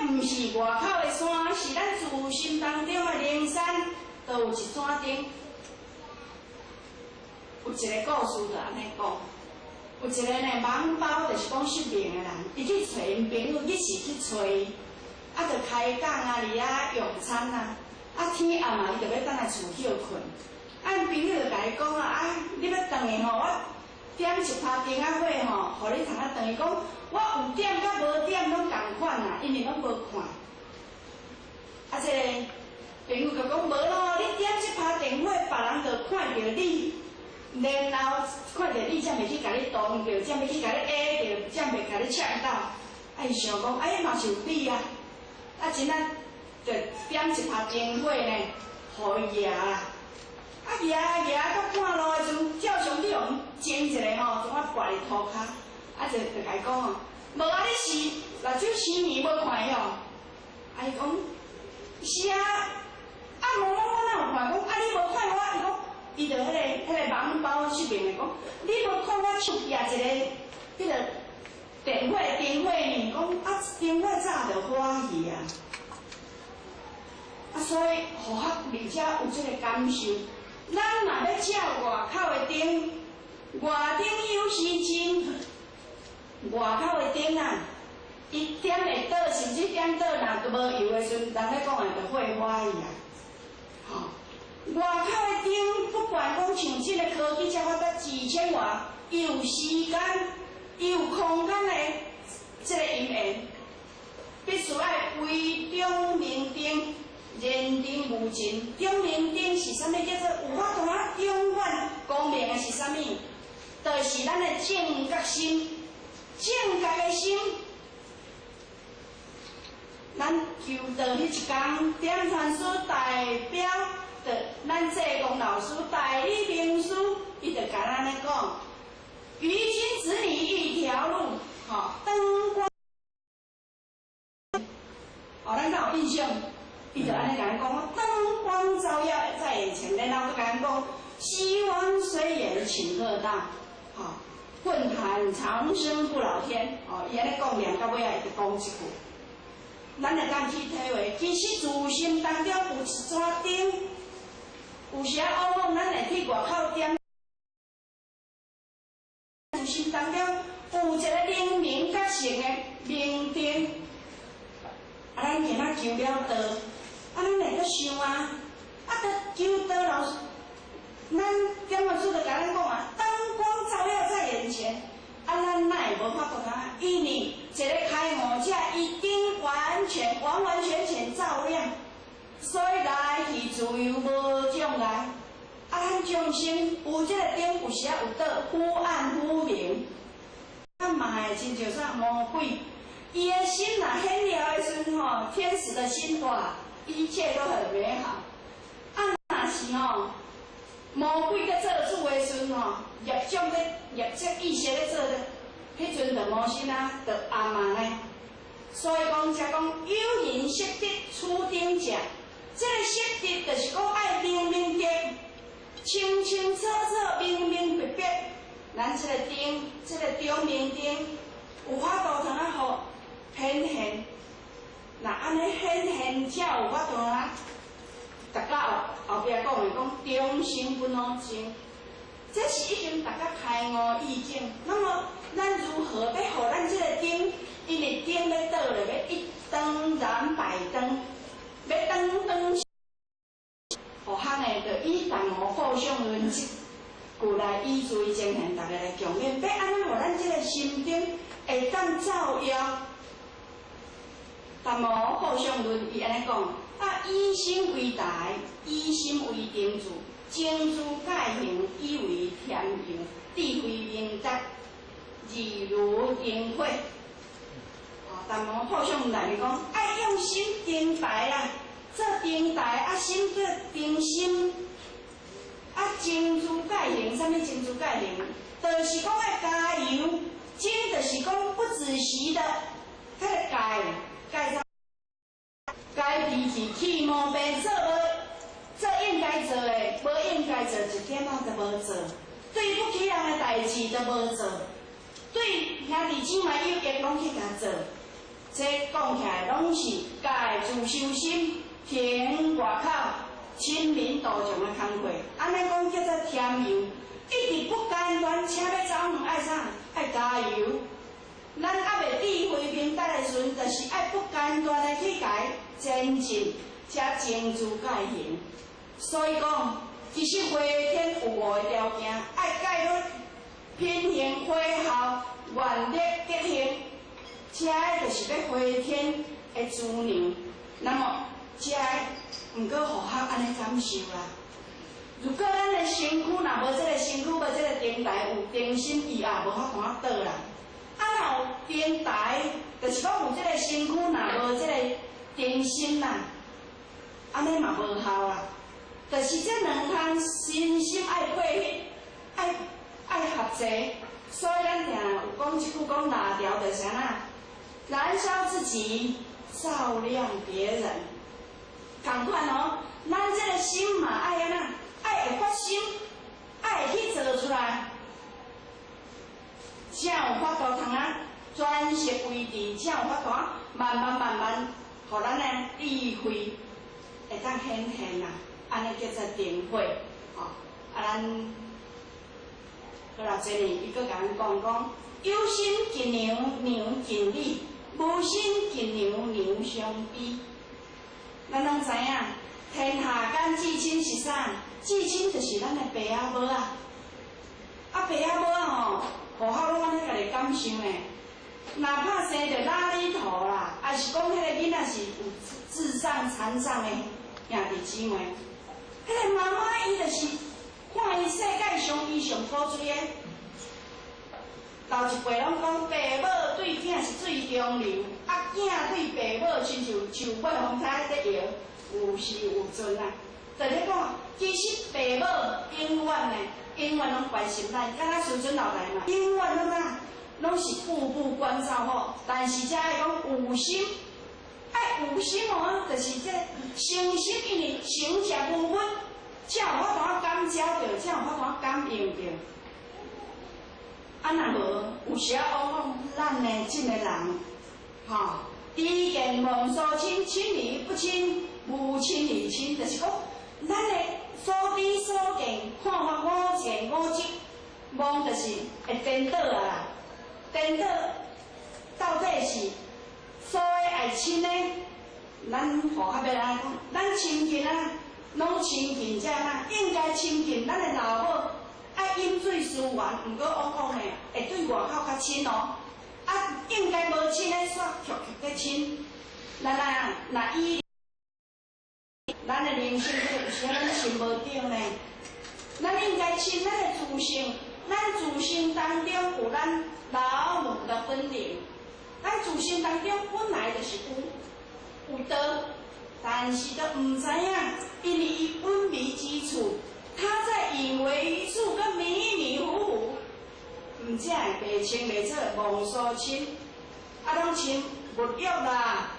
毋是外口的山，是咱自心當中的靈山，都有一盞燈。有一个故事就按呢講，有一個呢盲包，就是講失明的人，伊去揣𪜶朋友，日時去揣伊，啊，就開講啊，佇遐用餐啊，啊天暗啊，伊就欲轉來厝歇睏。啊，𪜶朋友就共伊講啊，啊，你欲轉去吼，我點一拍燈仔火吼，予你通啊轉去。講我有點佮無點攏仝款啊，因為攏無看。啊，這個朋友就講無咯，你點這拍電火，別人就看著你，然後看著你才袂去共你動著，才袂去共你挨著，才袂共你嗆到。啊，伊想講，哎嘛是有理啊。啊，真啊，就點一拍燈火呢，予伊舉啦。啊，舉舉到半路的時陣，照常你予人整一个吼，怎啊跋佇塗跤，啊就就共伊講哦，無啊，你是目睭生暝無看哦。啊，伊講是啊，啊無我我哪有看？講啊你無看我，伊講伊就彼個盲包失明的講，你無看我手舉一个彼個電火燈火呢？講啊燈火早就火去啊。啊，所以予學而且有這个感受。咱若欲照外口的燈，外燈有時真，外口的燈啊，伊點會倒，甚至點倒，若無油的時陣，人咧講的就火花去啊。吼，外口的燈，不管講像這个科技遮發達幾千瓦，伊有時間，伊有空間的這个因緣，必須愛為中明燈。燃燈無盡，中明燈是啥物？叫做有法度啊，永遠光明的是啥物？就是咱的正覺心，正覺的心。咱求道彼一工，點傳師代表的咱濟公老師代理明師，伊就共咱咧講：於今指你一條路，吼，燈光。哦，咱敢有印象？伊就按呢共咱講，燈光照耀在眼前，然後閣共咱講，希望隨緣請喝道，吼，奮喊長生不老天，哦，伊按呢講念到尾仔，伊就講這句。咱會當去體會，其實自心當中有一盞燈，有時仔往往咱會去外口點。自心當中有一個靈明覺性的明燈，啊，咱今仔求了道。啊，咱會閣想啊，啊，著求道老師，咱點傳師就共咱講啊，燈光照耀在眼前，啊，咱哪會無法度通？因為一个開悟者已經完全完完全全照亮，所以來去自由無障礙。啊，咱眾生有這个燈，有時仔有倒忽暗忽明，啊嘛會親像啥魔鬼，伊的心若顯了的時陣吼，天使的心哇，一切都很美好。啊，若是吼，魔鬼閣做主的時陣吼，業障咧業績意識咧做咧，彼陣就魔心啊，就暗啊呢。所以講才講有人識得處燈者，這个識得就是講愛明明白，清清楚楚、明明白白。咱這個燈，這個長明燈，有法度通啊，予顯現。若按呢顯現才有法度啊，逐家後後壁講的講長生不老精，這是已經逐家開悟意境。那麼咱如何欲予咱這個燈？因為燈欲倒咧，欲一燈燃百燈，欲燈燈。予行的，就以淡無報相論這句來以隨精神，逐家來共勉。欲按怎予咱這個心燈會當照耀？淡無報相論，伊按呢講：啊，以心為台，以心為燈柱，精注蓋行，以為天佑，智慧明達，自如燈火。哦，淡無報相論內面講，愛用心燈台啦，做燈台啊，心做燈心，啊，精注蓋行，啥物精注蓋行？就是講愛加油，精就是講不止息的，彼個蓋蓋啥？該脾氣起毛病做無做應該做的，無應該做一點仔都無做，對不起人的代誌都無做，對兄弟姊妹有益攏去共做，這講。講起來，攏是戒自修心，停外口親民道場的工課。按呢講叫做添油，一直不間斷，車欲走遠愛啥？愛加油。咱猶未智慧明達的時陣，就是愛不間斷的去共前進，才精進戒行。所以講，其實回天有五个條件，愛戒律、品行、果效、願力、德行，這个就是欲回天的資糧。那麼，這个毋過予學按呢感受啦。如果咱的身軀若無這个身軀，無這个燈台有燈芯，伊也無法度仔倒啦。啊，若有燈台，就是講有這个身軀，若無這个燈芯啦，按呢嘛無效啦。就是這兩項身心愛配合，愛合齊，所以咱定有講這句講蠟條就是按怎，燃燒自己，照亮別人。仝款哦，咱這个心嘛愛按怎，愛會發心，愛會去做出來，才有法度通啊專屬維持，才有法度慢慢慢慢，予咱的智慧會當顯現啦。按呢叫做定慧，吼！啊，咱好啦，這裡伊閣共咱講講，有心近娘，娘近你；無心近娘，娘相悲。咱攏知影，天下間至親是啥？至親就是咱的爸仔母啊！啊，爸仔母仔吼，戶口攏按呢家己感受呢。哪怕生著邋裡頭啦，抑是講彼个囡仔是有智障、殘障的兄弟姊妹。彼个媽媽伊就是看伊世界上伊上古錐的。老一輩攏講，爸母對囝是最中流，啊囝對爸母親像樹尾風颱咧搖，有時有陣啊。就咧講，其實爸母永遠呢，永遠攏關心咱，敢若師尊老大嘛，永遠攏啥，攏是步步關照好。但是遮愛講有心，愛有心哦，就是這誠心，因為誠實無屈，才有法度感召著，才有法度感應著。啊，若無，有時仔往往咱的這个人，吼，知見忘所親，親而不親，無親而親，就是講，咱的所知所見，看法五見五執，妄就是會顛倒啊啦，顛倒到底是所謂愛親的，咱吼較欲按呢講，咱親近啊，攏親近這啦，應該親近咱的老母。愛飲水思源，毋過往往呢會對外口較親哦。啊，應該無親的，煞強強咧親。咱啊，若以咱的人生，有時咱親無著呢。咱應該親咱的自性，咱自性當中有咱老母的本領。咱自性當中本來就是有道，但是都毋知影，因為伊隱微之處。他在隱微一處，閣迷迷糊糊，毋才會袂清袂楚，忘所親，啊，攏親物欲啦，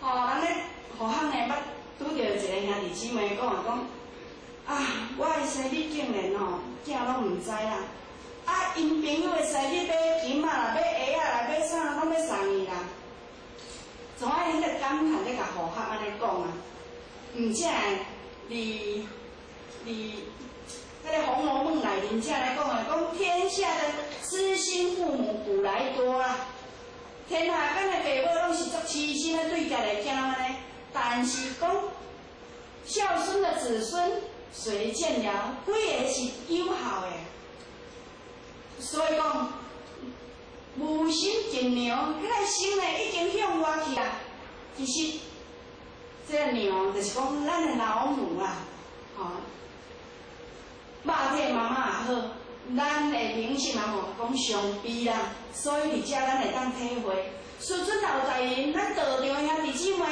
吼，咱咧予學呢捌拄著一個兄弟姊妹講啊講，啊，我的生日竟然吼，囝攏毋知啦，啊，𪜶朋友的生日買金仔啦，買鞋仔啦，買啥攏欲送伊啦，怎愛彼個感嘆咧共予學按呢講啊？毋才會佇彼个《紅樓夢》內面，遮來講啊，講天下的痴心父母古來多啦，天下間的爸母攏是足痴心的對家己的囝按呢，但是講孝順的子孫誰見了？幾个是有孝的？所以講無心近娘，彼个心呢已經向外去啊。其實這个娘就是講咱的老母啊，吼。肉體媽媽也好，咱的靈性嘛吼講相悲啦，所以佇遮咱會當體會。師尊老大人，咱道場兄弟姊妹，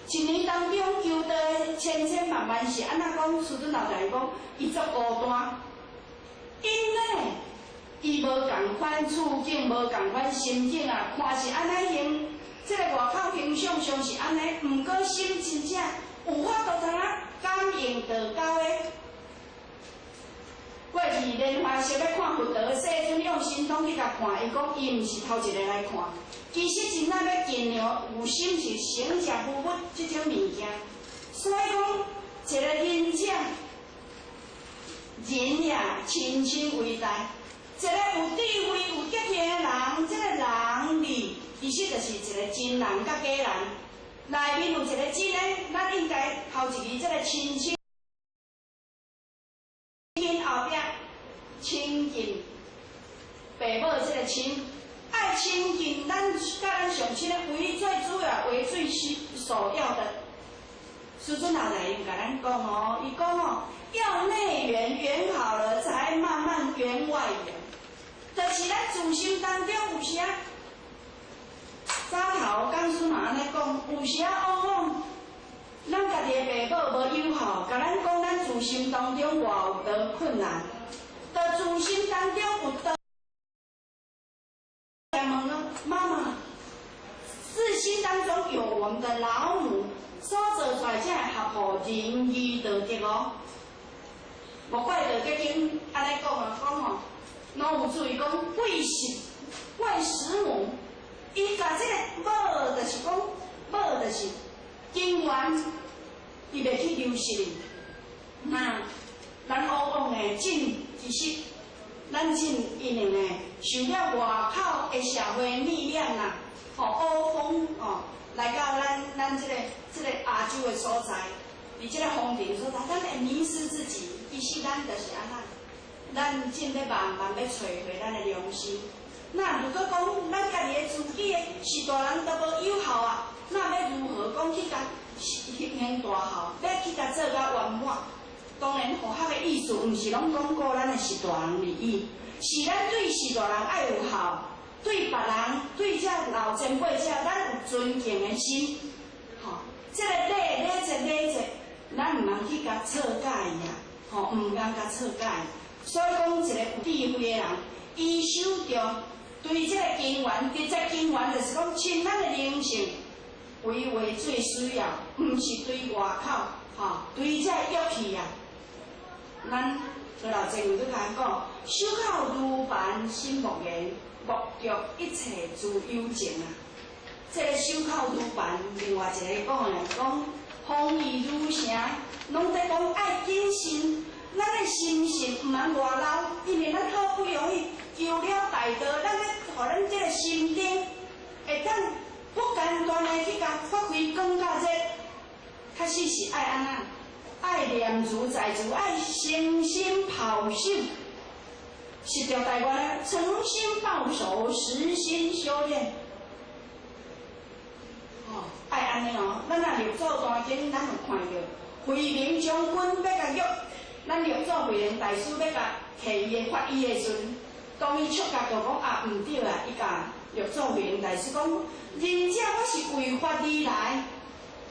一年當中求道的千千萬萬是按怎講？師尊老大人講，伊足孤單，因呢，伊無仝款處境，無仝款心境啊，看是按呢形，這個外口形象上是按呢，毋過心真正有法度通啊感應道交的。過去蓮華色欲看佛陀，世尊用神通去共看，伊講伊毋是頭一個來看。其實真正欲盡量有心是省食無物這種物件，所以講一個仁者，仁也親親為大。一個有智慧、有德行的人，這個人字其實就是一個真人佮假人。內面有一個真的，咱應該頭一字這個親親後壁親近爸母這個親，愛親近咱佮咱上親的為最主要、為最首要的。師尊後來又共咱講哦，伊講哦，要內緣緣好了，才慢慢緣外緣。就是咱自心當中有時啊，早頭講師嘛按呢講，有時啊往往咱家己的爸母無友好，共咱講咱自心當中偌有多困難，佇自心當中有多問咯，媽媽，自心當中有我們的老母所做出來才會合乎仁義道德哦。莫怪道德經按呢講啊，講吼，攏有注意講貴時貴慈母，伊共這個母就是講母就是根源，伊袂去流失。那咱往往的真其實，咱真因為呢，受了外口的社會力量啦，吼，烏風吼，來到咱這個亞洲的所在，佇這個風塵所在，咱會迷失自己。其實咱就是按怎，咱真欲慢慢欲揣回咱的良心。那如果講咱家己的自己的序大人都無友好啊，那欲如何講去共行大孝，欲去共做甲圓滿？當然，佛學的意思毋是攏講顧咱的序大人利益，是咱對序大人愛有孝，對別人、對這老前輩者，咱有尊敬的心。吼，這個禮禮節禮節，咱毋通去共錯解伊啊！吼，毋通共錯解。所以講，一個有智慧的人，伊守著對這個根源，直接根源就是講親咱的靈性為為最需要，毋是對外口，吼，對這樂器啊。咱何老前輩閣共咱講，守口如磐心莫言，莫著一切諸有情啊。這個守口如磐，另外一個講的講，風雨如城，攏佇講愛謹慎，咱的心性毋通外流，因為咱好不容易求了大道，咱欲予咱這個心燈會當不間斷的去共發揮光佮熱，確實是愛按怎？愛念茲在茲，愛誠心抱守，實著台灣誠心抱守，實心修煉。哦，愛按呢哦，咱若六祖壇經，咱有看著惠能將軍欲共約，咱六祖惠能大師欲共摕伊的法衣的時陣，當伊觸覺就講啊，毋對啊，伊共六祖惠能大師講，仁者我是為法而來。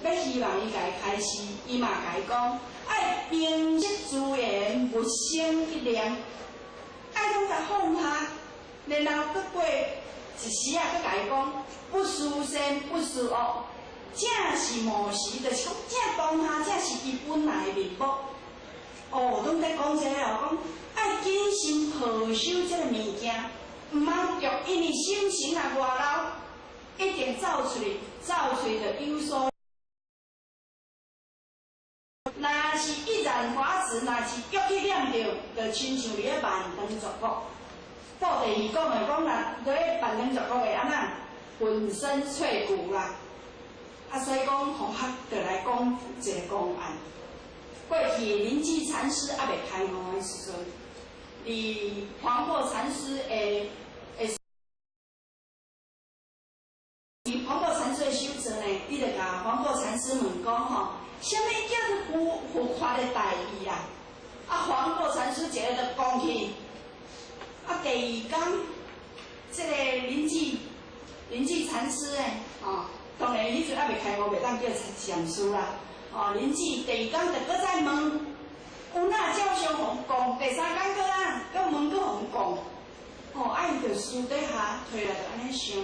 欲希望伊共伊開示，伊嘛共伊講，愛平息諸緣，勿生一念，愛攏共放下，然後閣過一時啊，閣共伊講，不思善，不思惡，正是無時，就是講正當下，正是伊本來的面目。哦，攏佇講這個哦，講愛謹慎抱守這個物件，毋通著，因為心神若外流，一定走出去，走出去就有所。若是一染法執，若是欲去念著，就親像佇咧萬長絕國。布袋戲講的講，若佇咧萬長絕國會按怎？粉身碎骨啦！啊，所以講佛學就來講一個公案。過去臨濟禪師猶未開悟的時陣，佇黃檗禪師的黃檗禪師的手座呢，伊就共黃檗禪師問講吼，啥物叫做佛法的大義啊？啊，黃檗禪師一个就講去。啊，第二工，這個臨濟禪師呢，吼，當然彼陣猶未開悟，袂當叫禪師啦。哦，臨濟第二工就閣再問，有哪照相予講？第三工閣啊，閣問閣予講。哦，啊，伊就私底下提來就按呢想。